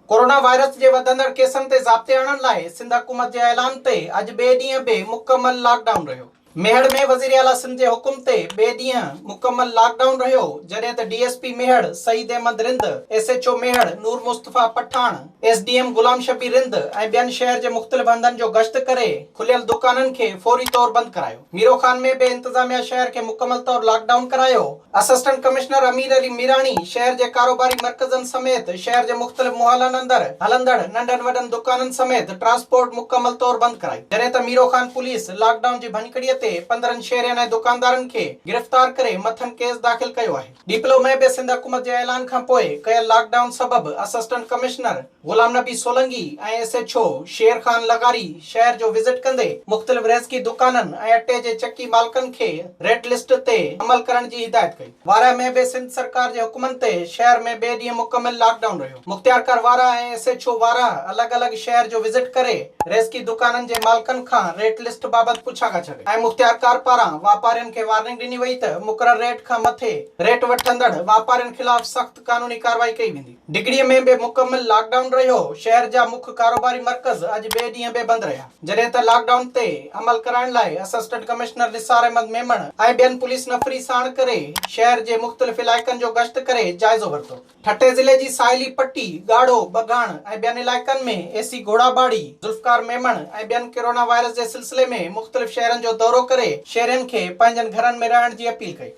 Corona virus جي وڌندڙ ڪيسن تي ضابطي آڻڻ لاء سنڌ حڪومت جي اعلان تي اڄ ٻئي ڏينهن به مڪمل لاڪ ڊائون رهيو. ميهڙ ۾ وزيراعليٰ سنڌ جي حڪم تي ٻئي ڏينهن مڪمل لاڪ ڊائون رهيو، جڏهن ته D S P Mehar Saeed Ahmed Rind, S H O Mehar Noor Mustafa Pathan, S D M Ghulam Shabbir Rind ۽ ٻين شهر جي مختلف هنڌن جو گشت ڪري کليل دڪانن کي فوري طور بند ڪرايو. ميرو خان ۾ به انتظاميا شهر کي مڪمل طور لاڪ ڊائون ڪرايو. اسسٽنٽ ڪمشنر امير علي ميراڻي شهر جي ڪاروباري مرڪزن سميت شهر جي مختلف محلن اندر هلندڙ ننڍن وڏن دڪانن سميت ٽرانسپورٽ مڪمل طور بند ڪرائي. جڏهن ته ميرو خان پوليس لاڪ ڊائون جي ڀڃڪڙي تي 15 شهرين ۽ دڪاندارن کي گرفتار ڪري مٿن ڪيس داخل ڪيو آهي. ڏيپلو ۾ به سنڌ حڪومت جي اعلان کانپوء ڪيل لاڪ ڊائون سبب assistant commissioner Ghulam Nabi Solangi ۽ S H O Sher Khan لغاري شهر جو وزٽ ڪندي مختلف ريزڪي دڪانن ۽ اٽي جي چڪي مالڪن کي ريٽ لسٽ تي عمل ڪرڻ جي هدايت ڪئي. وارهه ۾ به سنڌ سرڪار جي حڪمن تي شهر ۾ ٻئي ڏينهن مڪمل لاڪ ڊائون رهيو. مختيارڪار وارهه ۽ ايس ايڇ او وارهه الڳ الڳ شهر جو وزٽ ڪري ريزڪي دڪانن جي مالڪن کان ريٽ لسٽ بابت پڇا ڳاڇا ڪئي ۽ مختيارڪار پاران واپارين کي وارننگ ڏني وئي ته مقرر ريٽ کان مٿي ريٽ وٺندڙ واپارين خلاف سخت قانوني ڪارروائي ڪئي ويندي. ڊگهڙي ۾ به مڪمل لاڪ ڊائون رهيو، شهر جا مک ڪاروباري مرڪز اڄ ٻئي ڏينهن به بند رهيا، جڏهن ته لاڪ ڊائون تي عمل ڪرائڻ لاء اسسٽنٽ ڪمشنر نثار احمد ميمڻ ۽ ٻين پوليس نفري ساڻ ڪري شهر جي مختلف علائقن جو گشت ڪري جائزو ورتو. ٺٽي ضلعي جي ساحلي پٽي، ڳاڙهو، ٻگهاڻ ۽ ٻين علائقن ۾ اي سي گهوڙاٻاڙي، ذوالفقار ميمڻ ۽ ٻين ڪرونا وائرس جي سلسلي ۾ مختلف شهرن جو دورو ڪري شهرين کي پنهنجن گهرن ۾ رهڻ جي اپيل ڪئي.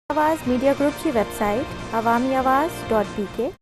آواز ميڊيا گروپ جي website Awami Awaz dot B K.